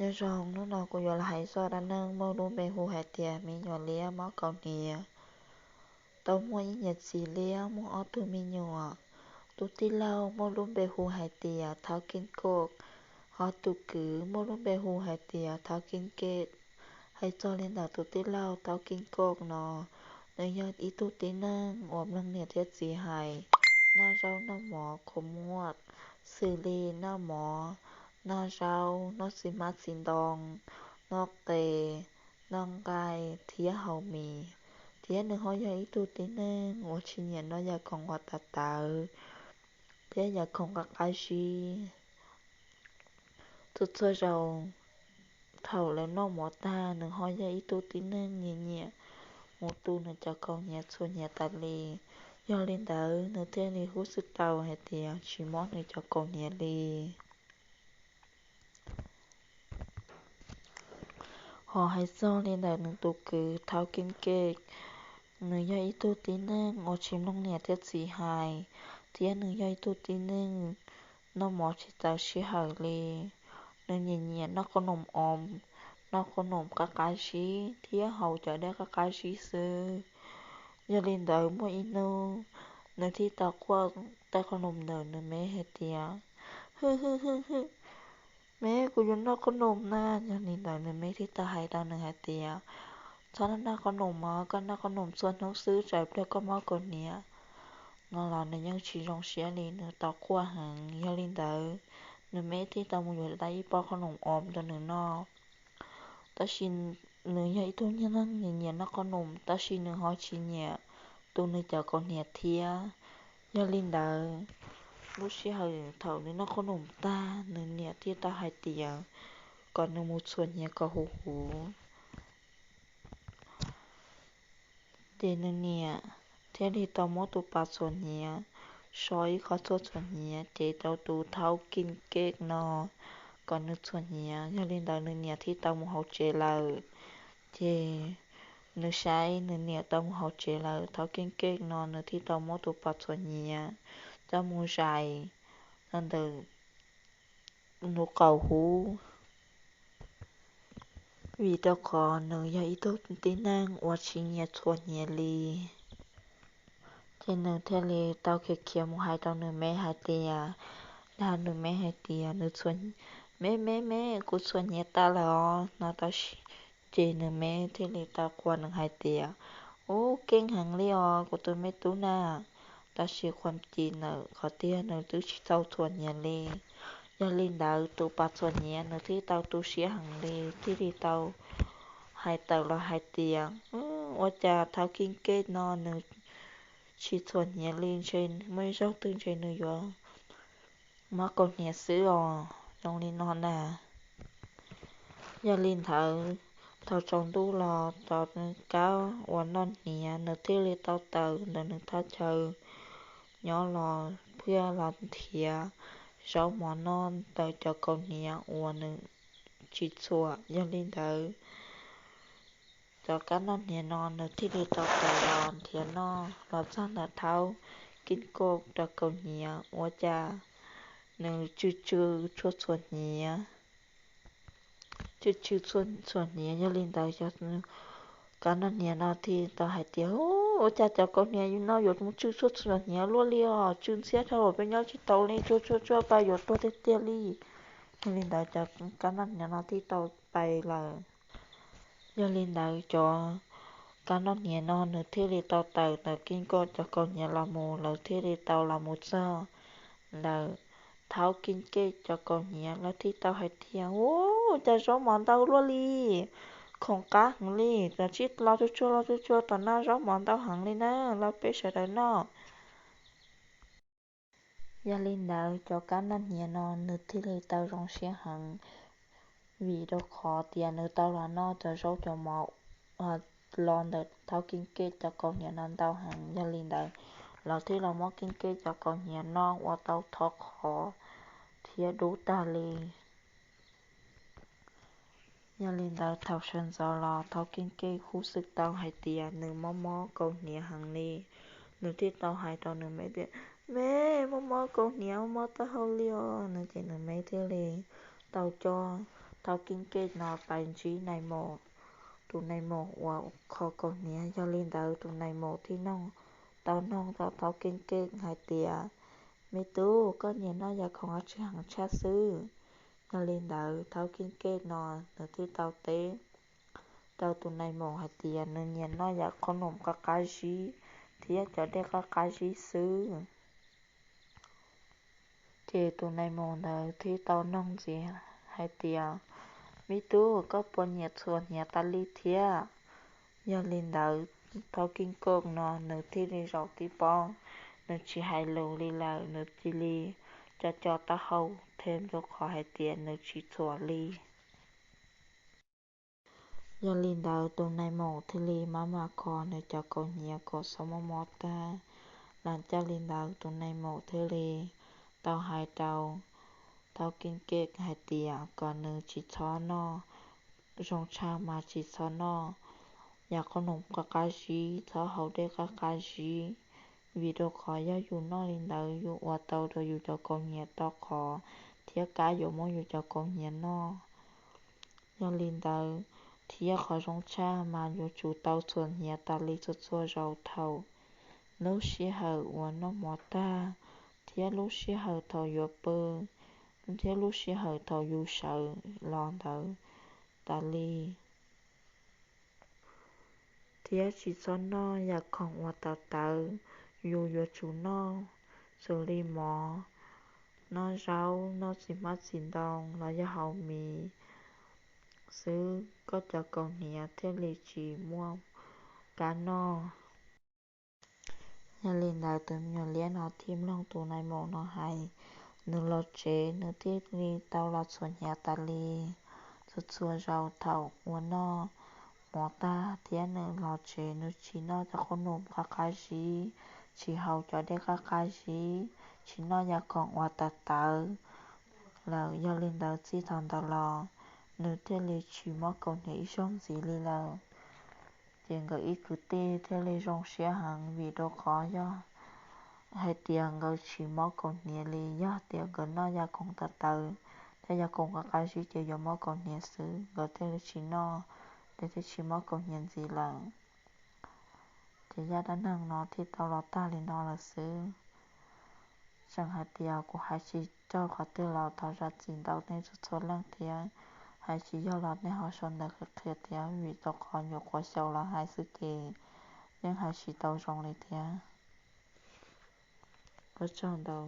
Nyob zoo, hnub no kuv yuav los hais zaj dab neeg muaj lub npe hu hais tias me nyuam liab mob kaus hniav. Tau muaj ib niam txiv liab muaj ob tug me nyuam. Tus tij laug muaj lub npe hu hais tias Thauj Keej Koj, ho tus kwv muaj lub npe hu hais tias Thauj Keej Kej. Hais txog li ntawm tus tij laug Thauj Keej Koj no, nws yog ib tug tib neeg uas mloog niam thiab txiv hais, noj zaub noj mov khuv muaj, xws li noj mov, noj zaub, noj txiv hmab txiv ntoo, noj qe, noj nqaij thiab haus mis. Thiab nws ho yog ib tug tib neeg uas tsis nyiam noj yam khoom uas tawv tawv thiab yam khoom qab qab zib. Txhua txhua zaus thaum lawv noj mov tag, nws ho yog ib tug tib neeg nyiam nyiam mus tu nws cov kaus hniav txhuam hniav tas li. Yog li ntawd nws thiaj li hub xwb tau hais tias tsis mob nws cov kaus hniav li. Ho hais txog li ntawm nws tus kwv Thauj Keej Kej, nws yog ib tug tib neeg uas tsis mloog niam thiab txiv hais, thiab nws yog ib tug tib neeg noj mov tsis txaus sij hawm li. Nws nyiam nyiam noj qhob noom os, noj qhob noom qab qab zib thiab haus cov dej qab qab zib xwb. Yog li ntawd muaj ib hnub nws thiaj tau quaj tej qhob noom ntawm nws me hais tias, Hwj hwj hwj hwj, me, kuv yuav noj qhob noom na. Yog li ntawd nws me thiaj tau hais rau nws hais tias, Txhob noj qhob noom mog, koj noj qhob noom txhua hnub xwb tsam pliag koj mob kaus hniav. No los nws yeej tsis zoo siab li, nws tau quaj heev. Yog li ntawd nws me thiaj tau mus yuav tau ib pob qhob noom os rau nws noj. Tab sis nws yog ib tug neeg nyiam nyiam noj qhob noom, tab sis nws ho tsis nyiam tu nws cov kaus hniav thiab. Yog li ntawd, lub sij hawm thaum nws noj qhob noom tag, nws niam thiaj tau hais tias kom nws mus txhuam hniav kom huv huv. Ces nws niam thiaj li tau muab tus pas txhuam hniav, so ib qho tshuaj txhuam hniav ces rau tus Thauj Keej Kej no kom nws txhuam hniav. Yog li ntawd nws niam thiaj tau mus hauv tsev lawm. Ces nws saib nws niam tau mus hauv tsev lawm, Thauj Keej Kej no nws thiaj tau muab tus pas txhuam hniav coj mus zais ntawm nws qaum hub, vim rau qhov nws yog ib tug tib neeg uas tsis nyiam txhuam hniav li. Ces nws thiaj li tau khiav khiav mus hais rau nws me hais tias, dag nws me hais tias nws txhuam, Me me me, kuv txhuam hniav tas lawm os no. Tab sis ces nws me thiaj li tau qhuas nws hais tias, Ub, keej heev li os kuv tus me tub na. Tab sis qhuas ci ntawm qhov tiag nws twb tsis tau txhuam hniav li. Yog li ntawd tus pas txhuam hniav nws thiaj tau tu siab heev li, thiaj li tau hais tawm los hais tias, Ua cas Thauj Keej Kej no nws tsis txhuam hniav li, ntshe muaj ib zaug twg ntshe nws yuav mob kaus hniav xwb os, zoo li no na. Yog li ntawd, thaum tsaus ntuj los tom nws kab uas noj hniav, nws thiaj li tau tawm ntawm nws thaj chaw nyob los thiaj los nrhiav zaub mov noj ntawm cov kaus hniav uas nws tsis txhuam. Yog li ntawd, cov kab noj hniav no nws thiaj li tau tawm los nrhiav noj los txog ntawm Thauj Keej Kej cov kaus hniav, ua cas nws tsw tsw tshuaj txhuam hniav, tsw tsw tshuaj txhuam hniav. Yog li ntawd, cov kab noj hniav no thiaj tau hais tias, Ua cas cov kaus hniav no yuav mus tsw tshuaj txhuam hniav luaj li os, tsw ntxhiab dhau, peb nyob tsis tau li, tshuaj tshuaj tshuaj, pab yuav tuag tiag tiag li. Yog li ntawd, cov kab noj hniav no thiaj tau pais lawm. Yog li ntawd, cov kab noj hniav no nws thiaj li tau tawm ntawm Keej Kej cov kaus hniav los mus, lawv thiaj li tau los mus txog ntawm Thauj Keej Kej cov kaus hniav, lawv thiaj tau hais tias, Ua cas zaub mov ntau luaj li, khoom qab heev li, los tsij los tsuag tsuag, los tsuag tsuag tom no zaub mov ntau heev li na, los peb sawv daws noj. Yog li ntawd, cov kab noj hniav no nws thiaj li tau zoo siab heev, vim rau qhov tias nws tau los noj cov zaub cov mov los ntawm Thauj Keej Kej cov kaus hniav no ntau heev. Yog li ntawd, lawv thiaj los muab Keej Kej cov kaus hniav no ua tau thov qhov thiab dub tag li. Yog li ntawd, thaum sawv ntxov los Thauj Keej Kej kuj xwb tau hais tias nws mob mob kaus hniav heev li. Nws thiaj tau hais rau nws me tias, Me, mob mob kaus hniav, mob mob taub hau li os no. Ces nws me thiaj li tau coj Thaub Keeb Kej no pais ntsib nais maum, tus nais maum uas kho kaus hniav. Yog li ntawd tus nais maum thiaj noog, tau noog rau Thaub Keeb Kej hais tias, me tub, koj nyiam noj yam khoom dab tsi heev tshaj xwb? Yog li ntawd Thaub Keeb Kej no nws thiaj tau teb rau tus nais maum hais tias nws nyiam noj yam qhob noom qab qab zib thiab cov dej qab qab zib xwb. Ces tus nais maum ntawd thiaj tau noog ntxiv hais tias, me tub, koj puas nyiam txhuam hniav tas li thiab? Yog li ntawd Thaub Keeb Kej no nws thiaj li zaum tib pob, nws tsis hais lus li lawm, nws cia li co co taub hau them rau qhov hais tias nws tsis txhuam li. Yog li ntawd tus nais maum thiaj li maj mam kho nws cov kaus hniav kom xob mob mob tag. Los caj li ntawd tus nais maum thiaj li tau hais rau Thaub Keeb Kej hais tias kom nws tsis txhob noj, zoo tshaj mas tsis txhob noj yam qhob noom qab qab zib, txhob haus dej qab qab zib, vim rau qhov yog yus noj li ntawd yuav ua tau rau yus cov kaus hniav tau qhov thiab kab yuav muab yus cov kaus hniav noj. Yog li ntawd thiab qhov zoo tshaj mas yuav tsum tau txhuam hniav tas li txhua txhua zaus thaum lub sij hawm uas noj mov tag, thiab lub sij hawm thaum yuav pw, thiab lub sij hawm thaum yus sawv los ntawd tas li. Thiab tsis txhob noj yam khoom uas tawv tawv, yus yuav tsum noj xws li mov, noj zaub, noj txiv hmab txiv ntoo los yog haus mis xwb, koj cov kaus hniav thiaj li tsis muaj kab noj. Yog li ntawd tus me nyuam liab no thiaj mloog tus nais maum no hais, nws los tsev nws thiaj li tau los txhuam hniav tas li txhua txhua zaus thaum uas noj mov tag, thiab nws los tsev nws tsis noj cov qhob noom qab qab zib, tsis haus cov dej qab qab zib, tsis noj yam khoom uas tawv tawv lawm. Yog li ntawd txij thaum ntawd los nws thiaj li tsis mob kaus hniav ib zaug ntxiv li lawm. Ces nkawd ib kwv tij thiaj li zoo siab heev vim rau qhov yog hais tias nkawd tsis mob kaus hniav li. Yog tias nkawd noj yam khoom tawv tawv thiab yam khoom qab qab zib ces yuav mob kaus hniav xwb, nkawd thiaj li tsis noj, ces thiaj tsis mob kaus hniav ntxiv lawm. Ces zaj dab neeg no thiaj tau los tag li no lawm xwb. Tseem hais tias kuv hais tsis raug qhov twg los thov zam txim ntau nej txhua txhua leej thiab, hais tsis yog los nej ho sau ntawv qhia thiab, vim rau qhov nyuam qhuav xyaum los hais xwb ces yeej hais tsis tau zoo li thiab. Ua tsaug ntau.